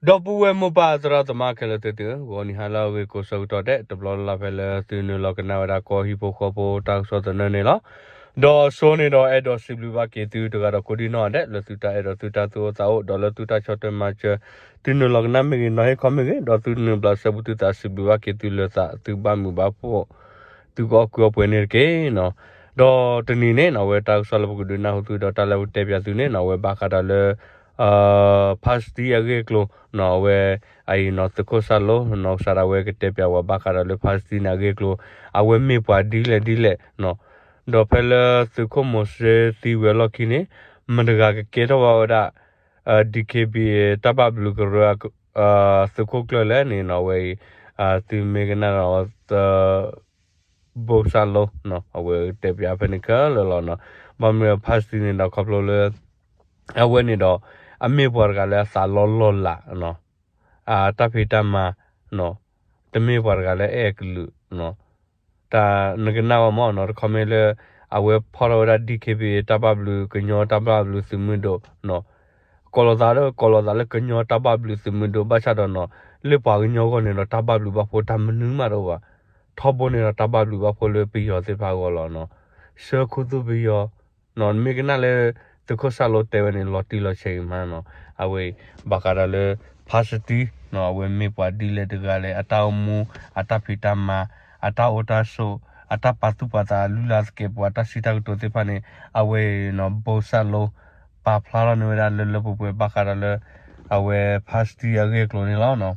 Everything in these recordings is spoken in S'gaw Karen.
ဒီပုၢ်ဝဲၢ်မိၢ်ပၢ်သရၣ်သမါခဲလၢာ်သ့ၣ်သုဧၢ, ဂီၤနံၤဟါလၢအဂ့ၤကိးဆၢကတီၢ်ဒဲး တဘျီလၢ်လၢ်ဖဲလၢသုနုာ်လီၤကနၣ်ဝဲဒၣ်ကီၢ်ဟံၣ်ဖိဃီဖိတၢ်ကစီၣ်သနၢၣ်န့ၣ်လီၤ. ဒီးစိန့ၣ်ဒီးအဲၣ်ဒိးစံးဘျုးဘၣ်က့ၤသုတဂၤဒီးကိးဒံၣ်နီၣ်ဒဲး လၢသုတၢ်အဲၣ်ဒိးသုတၢ်သူၣ်အိၣ်သးအိၣ် ဒီးလၢသုတၢ်ဆီၣ်ထွဲမၤစၢၤ သုနုာ်လီၤကနၣ်မ့ၢ်ဂ့ၤ နီၢ်ဟ့ၣ်ခီမ့ၢ်ဂ့ၤ ဒီးသုနုာ်ဘျးစဲဘူးသုသးစံးဘျုးဘၣ်က့ၤသုလၢသးသုဘၣ်မုာ်ဘၣ်ဖှီၣ် သုကအီၣ်ကုၢ်အီပှဲၤန့ၣ်တက့ၢ်နီၤ. ဒီးတနံၤန့ၣ်နီၤ အဝဲတၢ်ကစီၣ်လၢပကဒုးနၢ်ဟူသုဒီးတၢ်လၢပကတဲပၠးသုန့ၣ်နီၤ အဝဲဘၣ်ဃးဒီးလၢ ဖါစတံအဂ့ၢ်အကျိၤနီၤ အဝဲ အအံၤနီၤ သုးခိၣ်စၢ်လိနီၤ ကစးဒၣ်ဝဲကတဲပၠးဝဲဘၣ်ဃးဒီးလၢဖါစတံန့ၣ်အဂ့ၢ်အကျိၤ အဝဲမ့ၢ်ပှၤဒ်လဲၣ်ဒ်လဲၣ်နီၤ. ဒီးဖဲလၢသုးခိၣ်မိၤၡ့သံဝံၤအလီၢ်ခံန့ၣ် မတၤတဂၤကကဲထီၣ်ဘၣ်ဝဲဒၣ် DKBA တၢ်ဘၣ်ဘျုးကရၢ သုးခိၣ်ကျၢၢ်လဲၣ်န့ၣ်နီၤ အဝဲအံၤ သုမ့ၢ်ကနၣ်ဒီး ဘိၣ်စၢ်လိနီၤ အဝဲတဲပၠးဖဲန့ၣ်ခဲလၢာ်လီၤနီၤ. ဘၣ်မနုၤဖါစတံန့ၣ်ဒီးခီဖျိလၢ အဝဲန့ၣ်ဒီး အမ့ၢ်ပှၤတဂၤလၢအသးလီလီၢ်လးနီၤ အတၢ်ဖံးတၢ်မၤနီၤ တမ့ၢ်ပှၤတဂၤလၢအဲၣ်ကလုာ်နီၤ တၢ်နကနၣ်ဝဲမ့ၢ်နီၤ တခီမ့ၢ်လၢ အဝဲဖီၣ်ထီၣ်ဝဲဒၣ် DKBA တၢ်ဘၣ်ဘျုး ကညီတၢ်ဘၣ်ဘျုးသုးမုၢ်ဒိၣ်နီၤ ကိးလီၤသးဒီး ကိးလီၤသးလၢကညီတၢ်ဘၣ်ဘျုးသုးမုၢ်ဒိၣ် ဘၣ်ဆၣ်ဒီးနီၤ လၢပှၤကညီအဂီၢ်န့ၣ်ဒီး တၢ်ဘၣ်ဘျုးဘၣ်ဖှိၣ်တၢ်မနုၤမးတအိၣ်ဘၣ်. ထီဘိန့ၣ်ဒီး တၢ်ဘၣ်ဘျုးဘၣ်ဖှိၣ်လၢပယီၤသ့ၣ်တဖၣ်အဂီၢ်လီၤနီၤ ဆှၢခူသူၣ်ပယီၤ နီၤ မ့ၢ်ကနၣ်လၢ သုးခိၣ်စၢ်လိတဲဝဲန့ၣ် လီၤတံၢ်လီၤဆဲးဂ့ၤမးနီၤ အဝဲအံၤ ဘၣ်ဃးဒီးလၢ ဖါစတံနီၤ အဝဲမ့ၢ်ပှၤဒ်လဲၣ်တဂၤလဲၣ် အတၢ်အိၣ်မူ အတၢ်ဖံးတၢ်မၤ အတၢ်အိၣ်တၢ်ဆိး အတၢ်ပာ်သူၣ်ပာ်သး လုၢ်လၢ်သကဲးပဝး တၢ်စံးတၢ်ကတိၤသ့ၣ်တဖၣ်န့ၣ် အဝဲအံၤနီၤ ဘိၣ်စၢ်လိ ပာ်ဖျါထီၣ်န့ၢ်ဝဲဒၣ်လၢလၢပှဲၤပှဲၤ ဘၣ်ဃးဒီးလၢ အဝဲဖါစတံအဂ့ၢ်အကျိၤန့ၣ်လီၤနီၤ.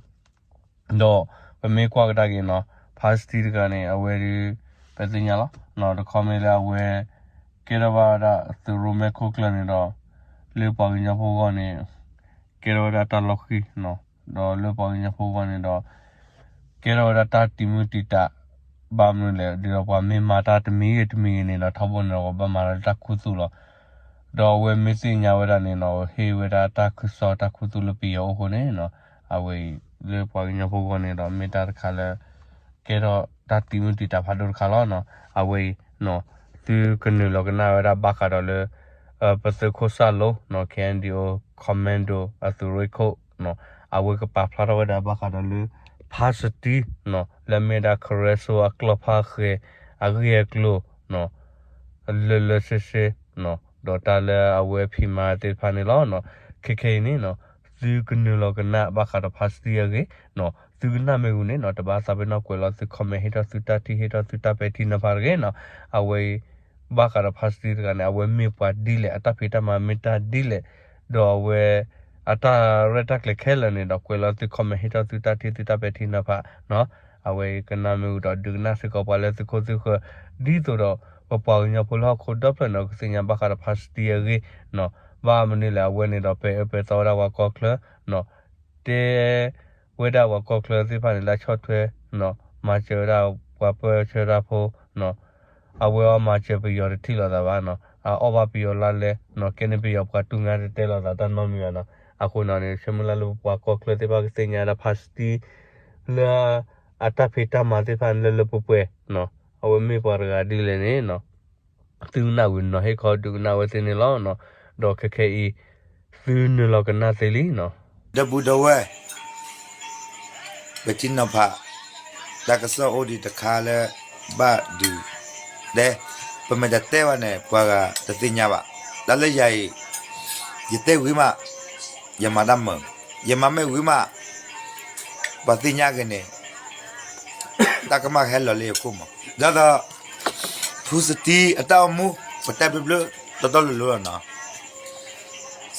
ဒီးပမ့ၢ်ကွၢ်ကဒါက့ၤနီၤ ဖါစတံတဂၤန့ၣ် အဝဲဒၣ် ပသ့ၣ်ညါလီၤ တခီမ့ၢ်လၢအဝဲ ကဲထီၣ်ဘၣ်ဝဲဒၣ်သုးရိၣ်မဲခိၣ်ကျၢၢ်န့ၣ်ဒီး လၢပှၤကညီဖိအဂီၢ်န့ၣ် ကဲထီၣ်ဝဲဒၣ်တၢ်လီၢ်ခံနီၤ ဒီးလၢပှၤကညီဖိအဂီၢ်န့ၣ်ဒီး ကဲထီၣ်ဝဲဒၣ်တၢ်တံာ်မုၢ်တံာ်တာ် ဘၣ်မနုၤလဲၣ် ဒ်သိးပှၤမ့ၢ်မၤတၢ်တမံၤဂ့ၤတမံၤဂ့ၤန့ၣ်ဒီး ထီဘိန့ၣ်ဒီး ပဘၣ်မၤလၢတၢ်ခူသူၣ်လီၤ. ဒီးအဝဲမ့ၢ်သ့ၣ်ညါဝဲဒၣ်န့ၣ်နီၤ ဟ့ၣ်ဝဲဒၣ်တၢ်ကစီၣ်တၢ်ခူသူၣ်လၢပယီၤအအိၣ်အဃိန့ၣ်နီၤ အဝဲအံၤ လၢပှၤကညီဖိအဂီၢ်န့ၣ်ဒီး မ့ၢ်တၢ်တခါလၢ ကဲထီၣ်တၢ်တံာ်မုၢ်တံာ်တာ်ဖးဒိၣ်တခါလီၤနီၤ. အဝဲအံၤ သုကနုာ်လီၤကနၣ်ဝဲဒၣ်ဘၣ်ဃးဒီးလၢ ပသုးခိၣ်စၢ်လိနီၤ KNDO Commando အသုးရ့ၣ်ခိၣ်နီၤ အဝဲကပာ်ဖျါထီၣ်ဝဲဒၣ်ဘၣ်ဃးဒီးလၢ ဖါစတံနီၤ လၢအမ့ၢ်ဒၣ် ခရဲစိ အကျီၢ်ဖါဃဲၤ အဂ့ၢ်အကျိၤနီၤ လၢလၢဆ့ဆ့ ဒီးတၢ်လၢအဝဲဖံးမၤသ့ၣ်တဖၣ်န့ၣ်လီၤ. ခဲခဲအံၤန့ၣ်နီၤ သုကနုာ်လီၤကနၣ်ဘၣ်ဃးဒီးဖါစတံအဂ့ၢ်နီၤ သုကနၣ်မ့ၢ်ဂ့ၤန့ၣ်နီၤ တဘၣ်သးပ့ၤနီၣ်ကွဲးလီၤသု comment ဟ့ၣ်ထီၣ်သုတၢ်ထံၣ် ဟ့ၣ်ထီၣ်သုတၢ်ပဲာ်ထံနီၤဖးတဂ့ၤနီၤ. အဝဲအံၤ ဘၣ်ဃးဒီးဖါစတံတဂၤန့ၣ် အဝဲမ့ၢ်ပှၤဒ်လဲၣ် အတၢ်ဖံးတၢ်မၤမ့ၢ်တၢ်ဒ်လဲၣ် ဒီးအဝဲ အတၢ်ရဲၣ်တၢ်ကျဲၤခဲလၢာ်န့ၣ်ဒီး ကွဲးလီၤသု comment ဟ့ၣ်ထီၣ်သုတၢ်ထံၣ်သုတၢ်ပဲာ်ထံနီၤဖးနီၤ. အဝဲအံၤကနၣ်မ့ၢ်ဂ့ၤဒီးဒုးကနၣ်စ့ၢ်ကီးပှၤလၢသုခိၣ်သုဃၢၤ ဒ်သိးဒီး ပပှၤကညီဖိလၢဟီၣ်ခိၣ်ဒီဖျၢၣ်န့ၣ် ကသ့ၣ်ညါဘၣ်ဃးဒီးဖါစတံအဂ့ၢ်နီၤ. ဘၣ်မနုၤလဲၣ် အဝဲန့ၣ်ဒီးပဲာ်အၢပဲာ်သီဝဲဒၣ်ပှၤကီၢ်ချၢနီၤ တဲ ဝဲဒၣ်ပှၤကီၢ်ချၢသ့ၣ်တဖၣ်န့ၣ် လၢအဆီၣ်ထွဲနီၤ မၤစၢၤဝဲဒၣ်ပှၤပၢၢ်ဆၢတၢ်ဖိနီၤ အဝဲအီၤမၤစၢၤပယီၤတထံၣ်လိာ်သးဘၣ်နီၤ အအီၣ်ဘၣ်ပယီၤလါလဲနီၤ ကဲန့ၣ်ပယီၤပှၤတူၢ်ငါတတဲလိာ်သးတၢ်နီတမံၤဘၣ်နီၤ. အဃိနီၤန့ၣ် ဆၢမုၢ်လၢ်လၢပပှၤကီၢ်ချၢသ့ၣ်တဖၣ်ကသ့ၣ်ညါဒၣ်ဖါစတံ လၢ အတၢ်ဖံးတၢ်မၤသ့ၣ်တဖၣ်န့ၣ်လၢလၢပှဲၤပှဲၤနီၤ အဝဲမ့ၢ်ပှၤတဂၤဒ်လဲၣ်န့ၣ်နီၤ သုကနၣ်ဝံၤနီၤ ဟ့ၣ်ခီဒုးကနၣ်ဝဲသ့ၣ်န့ၣ်လီၤနီၤ. ဒီးခဲခဲအံၤ သုနုာ်လီၤကနၣ်သ့လံနီၤ. ဒီပုၢ်ဒီဝဲၢ် ပထံနီၤဖး တၢ်ကစီၣ်အိၣ်ဒံးတခါလၢ ဘၣ်ဒုးတဲ ပမ့ၢ်တတဲဘၣ်န့ၣ် ပှၤဂၤတသ့ၣ်ညါဘၣ်. တၢ်လၢယၤအံၤ ယတဲဝံၤမး ယမၤတၢ်မုာ်, ယမၤမ့ၢ်ဝံၤမး ပှၤသ့ၣ်ညါက့ၤန့ၣ် တၢ်ကမၣ်ကဟဲလီၤလၢယခိၣ်မး. ဒ်သိး ဖါစတံအတၢ်အိၣ်မူ ပတဲဘျၢဘျၢ တီတီလိၤလိၤလီၤနီၤ.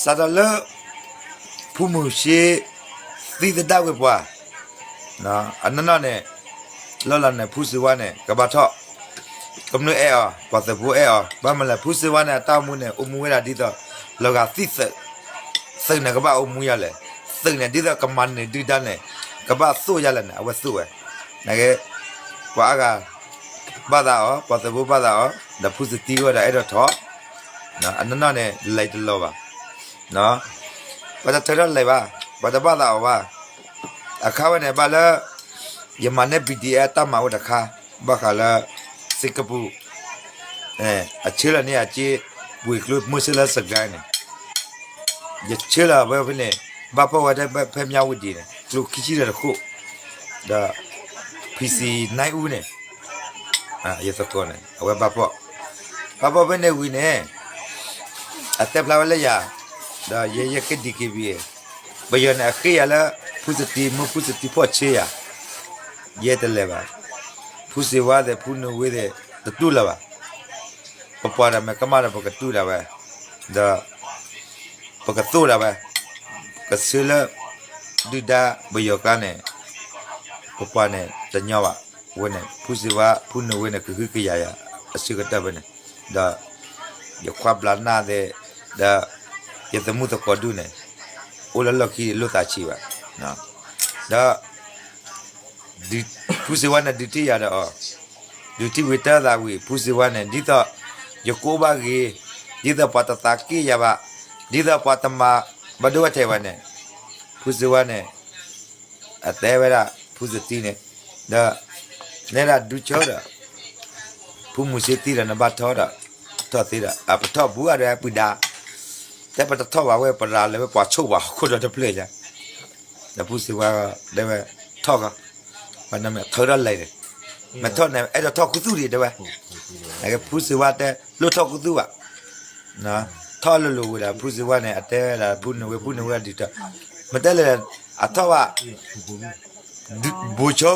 စးထီၣ်လၢ ဖုမုၢ်ရှ့ သံသဒၣ်ဝဲပှၤ အနီၢ်နီၢ်န့ၣ် လီၢ်လီၤန့ၣ် ဖုစ့ဝါန့ၣ် ကဘၣ်ထီၣ် ကမျၢၢ်အဲၣ်အီၤ ပှၤသုးဖိအဲၣ်အီၤ ဘၣ်မနုၤလဲၣ် ဖုစ့ဝါန့ၣ် အတၢ်အိၣ်မူန့ၣ် အိၣ်မူဝဲဒၣ်ဒ်သိး လီၤဂာ်သံသုး, သုးန့ၣ်ကဘၣ်အိၣ်မူယၤလဲၣ်, သုးန့ၣ် ဒ်သိးကမၤန့ၢ်ဒုၣ်ဒါန့ၣ် ကဘၣ်သိၣ်ယၤလဲၣ်န့ၣ် အဝဲသိၣ်ဝဲ, နက့ ပှၤအါဂၤ ဘၣ်သးအီၤ ပှၤသုးဖိဘၣ်သးအီၤ ဒီးဖုစတံဝဲဒီးအဲၣ်ဒိးထီၣ် အနီၢ်နီၢ်န့ၣ် လဲၤတလီၤဘၣ် ပှၤတထၢထီၣ်လဲၤဘၣ် ပှၤတဘၣ်သးအီၤဘၣ်. အခါဝဲန့ၣ် ဘၣ်လၢ ယမၤန့ၢ် ပီၣ်ဒံၣ်အဲၣ် တၢ်မၤအိၣ်တခါ ဘၣ်ဃးလၢ စ့ကပူၤ အဆၢလီၤန့ၢ်အက့ ဝ့ၢ်ကျိမုၢ်ဆ့လၢစကဲန့ၣ် ယဆၢလီၤဝဲဖဲန့ၣ် ဘၣ်ဖီၣ်ဝဲဖဲမၠၣ်ဝတံၤန့ၣ် ကျိခံဆံဒီးတခိၣ်, ဒီး ဖံစံၣ်နဲအူန့ၣ် ယသကိးန့ၣ် အဝဲဘၣ်ဖီၣ်, ဘၣ်ဖီၣ်ဖဲန့ၣ်ဝံၤန့ၣ် အတဲဖျါဝဲလၢယၤ, ဒီးယဲယဲက့ၤ ဒီးက့ၤဘံ ပယီၤန့ၣ် အဃ့ယၤလၢ ဖုစတံ မ့ၢ်ဖုစတံဖီၣ်ဆ့ယၤ, ယဲတလဲၤဘၣ်, ဖုစ့ဝါသ့ၣ် ဖုနုာ်ဝ့သ့ၣ် တတူၢ်လၢၤဘၣ်, ပပှၤဒီးမဲာ်ကမၣ်ဒီး ပကတူၢ်ဒၣ်ဝဲ, ဒီး ပကသိၣ်ဒၣ်ဝဲ, ကဆၢလၢ ဒုၣ်ဒါပယီၤကျါန့ၣ် ပပှၤန့ၣ်တညီဘၣ်, ဝဲန့ၣ် ဖုစ့ဝါ ဖုနုာ်ဝ့န့ၣ် ကဟုကယာ်ယၤ အဆၢကတီၢ်ဖဲန့ၣ်, ဒီး ယခွါဘျါနၢ်သ့ၣ်, ဒီး ယသမုၣ်သကိးဒူၣ်န့ၣ် အိၣ်လၢလီၢ်ခံ လိၣ်သးဆံးဘၣ်, ဒီး ဖုစ့ဝါန့ၣ် ဒုးထံၣ်ယၤဒီးအီၤ, ဒုးထံၣ်ဝံၤတၢ်သးဝံၤ ဖုစ့ဝါန့ၣ် ဒ်သိး ယကအိၣ်ဘၣ်ဂ့ၤ, ဒ်သိးပှၤတသးက့ၣ်ယၤဘၣ်, ဒ်သိးပှၤတမၤဘၣ်ဒိဘၣ်ထံးဝဲန့ၣ်, ဖုစ့ဝါန့ၣ် အတဲဝဲဒၣ် ဖုစတံန့ၣ်, ဒီး နဲဒၣ်ဒူဆၢဒီး ဖုမူၤစ့သံဒီး နဘၣ်ထီၣ်ဒီး ထီၣ်သ့ဒီး အပထီၣ်ဘူးဒီးပုၢ်ဒါ, တဲပတထီၣ်ဘၣ်ဝဲ ပရၤလၢဝဲပှၤဆိၣ်ပှၤဟီၣ်ခိၣ်ဒီတဖျၢၣ်ညါ, ဒီးဖုစ့ဝါတဲဝဲ ထီၣ်ကီး, ပှၤနမ့ၢ်ထီၣ်ထီၣ်လဲၤန့ၣ်, မ့ၢ်ထီၣ်န့ၣ် အဲၣ်ဒိးထီၣ်ခူသူၣ်ဒံးတဲဝဲ, ဖုစ့ဝါတဲ လိၣ်ထီၣ်ခူသူၣ်ဘၣ် ထီၣ်လိၤလိၤဝံၤဒီး ဖုစ့ဝါန့ၣ် အတဲဒၣ်ဖုနုာ်ဝ့ ဖုနုာ်ဝ့ဒုးထီၣ်, မ့ၢ်တဲလဲၣ် အထီၣ်ဘၣ် ဘူးဆိ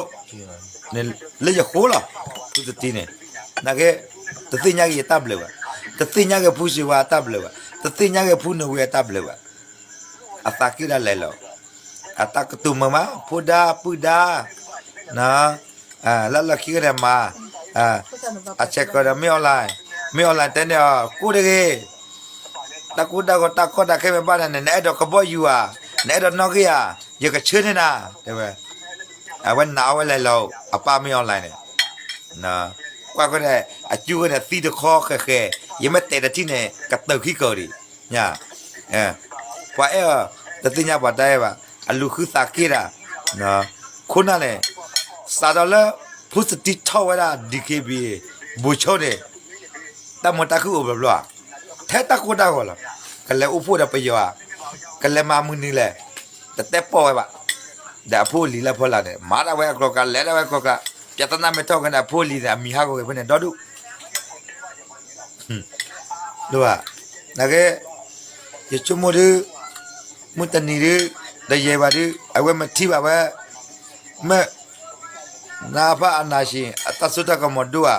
န့ၣ် လၢယဃိလီၤ, ဖုစတံန့ၣ်, နာ်က့ တသ့ၣ်ညါက့ၤယတၢ်ဘျုးဘၣ်, တသ့ၣ်ညါက့ၤဖုစ့ဝါအတၢ်ဘျုးဘၣ်, တသ့ၣ်ညါက့ၤဖုနုာ်ဝ့အတၢ်ဘျုးဘၣ်, အသးက့ၣ်ဒၣ်လဲာ်လီၤ, အတၢ်ကတိၤမုာ်မး ဖိဒါပုၢ်ဒါ လၢလီၢ်ခံကတၢၢ်မး, အဆဲးကီးဒီးမ့ၢ် online, မ့ၢ် online တဲန့ၢ်အီၤ ကိၣ်တဂ့ၤ, တၢ်ကိၢ်တၢ်ဂီၤတၢ်ကီတၢ်ခဲမ့ၢ်ဘၣ်န့ၣ် နအဲၣ်ဒိးကဘီယူၤဧါ, နအဲၣ်ဒိးနီၣ်ဂံၢ်ဧါ, ယကဆှၢန့ၢ်နၤ တဲဝဲ, အဝဲနာ်အီၤဝဲလဲၤလီၤ အပၢ်မ့ၢ် online န့ၣ်, ကွၢ်ဃီန့ၣ် အကၠူဃီန့ၣ် သံတခီဃဲၤဃဲၤ, ယမ့ၢ်တဲာ်တထံၣ်န့ၣ် ကတၢၢ်ခံကီၢ်ဒံး, ပှၤအဲၣ်အီၤ တသ့ၣ်ညါပှၤတၢ်အဲၣ်ဘၣ်, အလူၤဃုသးက့ၣ်တၢ်, ခိၣ်နၢ်န့ၣ် စးထီၣ်လၢ ဖုစတံထီၣ်ဝဲဒၣ် DKBA ဘူးဆိန့ၣ် တၢ်မုာ်တၢ်ခုၣ်အိၣ်ဘျီဘျီဧါ, ထဲတၢ်ကိၢ်တၢ်ဂီၤလီၤ, ကလဲၤအိၣ်ဖှိၣ်ဒီးပယီၤဧါ, ကလဲၤမၤမုၢ်နံၤလဲၣ်, တတဲပီၢ်ဝဲဘၣ်, ဒီးအဖိအလံၤလၢဖီလာ်န့ၣ် မၤဒၣ်ဝဲအကျိၤကျါ လဲၤဒၣ်ဝဲအကျိၤကျါ, ပျၢ်သနၢ်မ့ၢ်ထီၣ်က့ၤန့ၣ် အဖိအလံၤန့ၣ် အမံၤဟးဂီၤက့ၤဖဲန့ၣ် ဒီဒူၣ် ဒိၣ်ဘၣ်, နာ်က့ ယဆိကမိၣ်ဒုး မုၢ်တနံၤဒုး တယံာ်ဘၣ်ဒုး အဝဲမ့ၢ်ထံၣ်ဘၣ်ဝဲ မ့ၢ် နအဖၣ်အနၢ်ၡံ အတၢ်စိတၢ်ကမီၤဒိၣ်ဧါ,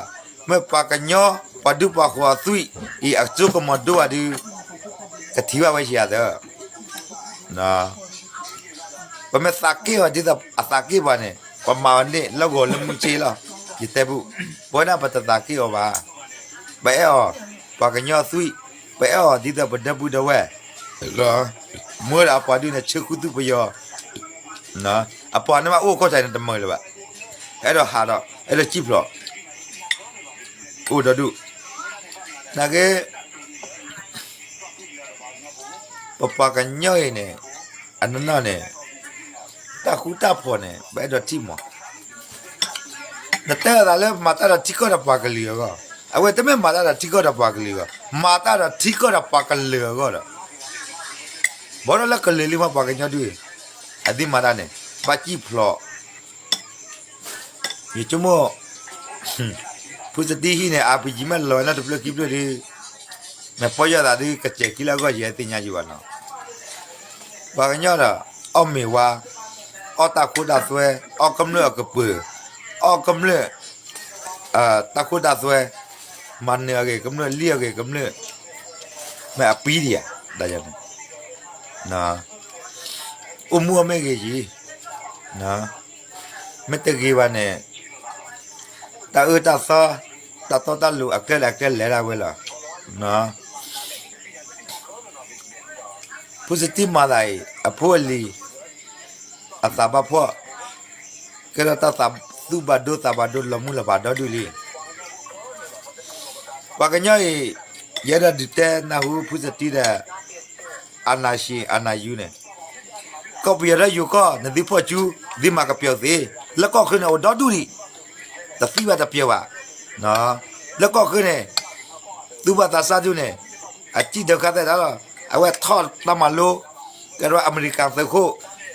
မ့ၢ်ပှၤကညီ ပှၤဒူပှၤဃိးအသွံၣ်အံၤ အစိကမီၤဒိၣ်ဧါဒုး ကထံၣ်ဘၣ်ဝဲဆံးအသး ပမ့ၢ်သးက့ၣ်အီၤဒ်သိးအသးက့ၣ်ပှၤန့ၣ် ပမၤအီၤန့ၢ်လၢဂီၤလၢမုၢ်ဆ့လီၤ. ယတဲပူၤ ပဝဲဒၣ်ပတသးက့ၣ်အီၤဘၣ်. ပအဲၣ်အီၤ ပှၤကညီသွံၣ်, ပအဲၣ်အီၤဒ်သိးပဒီပုၢ်ဒီဝဲၢ်, မၢဒီးအပှၤဒုန့ၣ် ဆၢခူသူၣ်ပယီၤ, အပှၤန့ၣ်မ့ၢ်အိၣ်ကီၢ်စဲးန့ၣ်တမုာ်လၢၤဘၣ်. အဲၣ်ဒိးဟးဒီး အဲၣ်ဒိးစံၣ်ဖျိး အိၣ်ဒီဒူၣ်, နာ်က့ ပပှၤကညီအံၤန့ၣ် အနီၢ်နီၢ်န့ၣ် တၢ်ဃူတၢ်ဖိးန့ၣ် ပအဲၣ်ဒိးထံၣ်မး. နတဲအသးလၢမၤတၢ်ဒီးထံကီၢ်ဒီးပှၤကလုာ်အဂီၢ်, အဝဲတမ့ၢ်မၤတၢ်ဒီးထံကီၢ်ဒီးပှၤကလုာ်အဂီၢ်, မၤတၢ်ဒီးထံကီၢ်ဒီးပှၤကလုာ်အဂီၢ်ဒီး, ဘၣ်ဒီးလၢကလုာ်လံမး ပှၤကညီဒုး, အသ့ၣ်မၤတၢ်န့ၣ် ဘၣ်စံၣ်ဖျိး ယဆိကမိၣ် ဖုစတံဟံၣ်န့ၣ် အပယံၤမ့ၢ်လီၤဝဲလၢတဖျၢၣ်ခံဖျၢၣ်ဒုး, မ့ၢ်ပီၢ်ယၢ်သးဒုး ကစဲးခံလၢအဂီၢ် ယဲသ့ၣ်ညါယံၤဘၣ်နီၤ. ပှၤကညီဒီး အီၣ်မ့ၤဝါ, အီၣ်တၢ်ခိတၢ်သွဲ, အီၣ်ကမျၢၢ်အကပၢၤ, အီၣ်ကမျၢၢ် တၢ်ခိတၢ်သွဲ, မၤနၢၤအဂ့ၢ်ကမျၢၢ် လံၣ်အဂ့ၢ်ကမျၢၢ်, မ့ၢ်အပံဒံးဧါ, ဒ်န့ၣ် အိၣ်မူအီၤမ့ၢ်ဂ့ၤယံၤ, မ့ၢ်တဂ့ၤဘၣ်န့ၣ် တၢ်အၢတၢ်သီ တၢ်တီတၢ်လိၤ အကျဲလဲၣ်အကျဲလဲၣ်ဒၣ်ဝဲလီၤ. ဖုစတံမၤသးအံၤ အဖိအလံၤ အသးဘၣ်ဖှီၣ် ကဲထီၣ်တၢ်သးသူၣ်ဘၣ်ဒိသးဘၣ်ဒိ လီၤမုၢ်လီၤဖးဒီဒူၣ်လံ. ပှၤကညီအံၤ ယအဲၣ်ဒိးဒုးတဲနၢ်ဟူဖုစတံဒီး အနၢ်ၡံအနၢ်ယူၤန့ၣ်, ကီၢ်ပယီၤဒီးယိၤကီၢ် နသုဖီၣ်ကူ သုမၤကပျီၤသ့, လၢကီၢ်ချၢန့ၣ် အိၣ်ဒီဒူၣ်ဒံး, တသံဘၣ်တပျီၤဘၣ်. လၢကီၢ်ချၢန့ၣ် သူၣ်ဘၣ်သးစၢ်ဒူၣ်န့ၣ် အစံၣ်ဒၢးခါသဲးတၢ်လီၤ, အဝဲထီၣ်တၢ်မၤလိ ကဲထီၣ်အမဲရကၤသုးခိၣ်,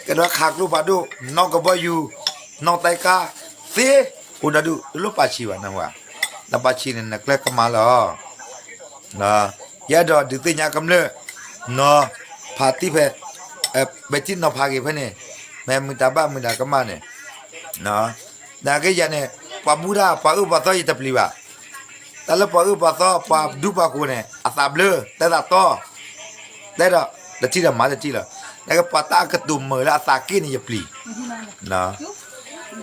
ကဲထီၣ်ခးကျိဖးဒိၣ်, နီၢ်ကဘီယူၤ, နီၢ်သဲကါ, သ့, အိၣ်ဒီဒူၣ် တလိၣ်ပာ်ဆံးဘၣ်နဝဲ, နပာ်ဆံးန့ၣ် နကျဲကမါလီၤ. ယအဲၣ်ဒိးဒုးသ့ၣ်ညါကမျၢၢ်, နီၤဖးတံၢ်ဖဲ, ပဲာ်ထံနီၤဖးက့ၤဖဲန့ၣ်, မ့ၢ်မုာ်တၢ်ဘၣ်မုာ်တၢ်ကမၣ်န့ၣ်, နာ်က့ယၤန့ၣ်, ပှၤဘူၣ်တၢ်ပှၤအၢပှၤသီယတပျံၤဘၣ်. တၢ်လၢပှၤအၢပှၤသီပှၤဒူပှၤဃိၤန့ၣ် အသးဘျၢ တဲသးတီ, တဲဒီး တထံၣ်ဒီးမၤတထံၣ်လီၤ. နာ်က့ပှၤတၢ်အကတိၤမုာ်လၢအသးက့ၢ်န့ၣ်ယပျံ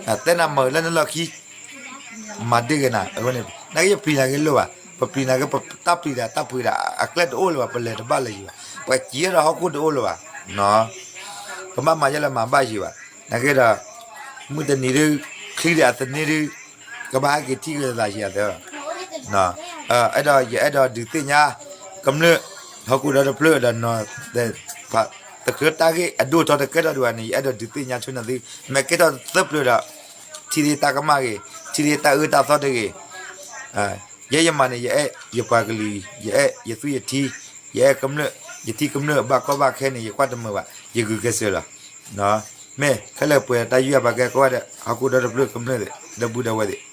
ၤ, တဲနၤမုာ်လၢနလီၢ်ခံ မၤဒ့ၣ်ဂ့ၤနၤ, အဃိန့ၣ် နာ်က့ယပျံၤနၤက့ၤလိၣ်ဘၣ်, ပပျံၤနၤက့ၤ ပတၢ်ပျံၤတၢ်တၢ်ပှ့ၤတၢ်အကျဲတအိၣ်လၢၤဘၣ်, ပလဲၤတဘၣ်လၢၤယံၤဘၣ်, ပှၤစံးဒီးဟီၣ်ခိၣ်တအိၣ်လၢၤဘၣ်, ပဘၣ်မၤယဲလၢမၤဘၣ်ယံၤဘၣ်, နာ်က့ဒီး မုၢ်တနံၤဒုး ချံဒီးအသန့ၤဒုး ကဘၣ်ဟဲက့ၤထံၣ်က့ၤသးယံၤအသး, အဲၣ်ဒိးယအဲၣ်ဒိးဒုးသ့ၣ်ညါ ကမျၢၢ် ဟီၣ်ခိၣ်ဒီတဖျၢၣ်ဒီးနီၤ တချုးတၢ်ဂ့ၢ်အဒိၣ်ထီတကဲထီၣ်ဒံးဘၣ်န့ၣ် ယအဲၣ်ဒိးဒုးသ့ၣ်ညါဆိနၤသု, မ့ၢ်ကဲထီၣ်သၢပျၢၤဒီး ထံၣ်ဒၣ်တၢ်ကမၣ်ဂ့ၤ, ထံၣ်ဒၣ်တၢ်အၢတၢ်သီတဂ့ၤ, ယဲယမၤန့ၣ် ယအဲၣ်ယပှၤကလုာ်, ယအဲၣ်ယသွံၣ်ယထံ, ယအဲၣ်ကမျၢၢ်, ယထံၣ်ကမျၢၢ်ဘၣ်ကီဘၣ်ခဲန့ၣ် ယကွၢ်တမုာ်ဘၣ်, ယဂုာ်ကျဲးစၢးလီၤ. မ့ၢ်ခဲလၢာ်ပှဲၤတၢ်ယူးယီၣ်ပာ်ကဲကိးဂၤဒဲး ဟီၣ်ခိၣ်ဒီတဖျၢၣ်ကမျၢၢ်သ့ၣ် ဒီပုၢ်ဒီဝဲၢ်သ့ၣ်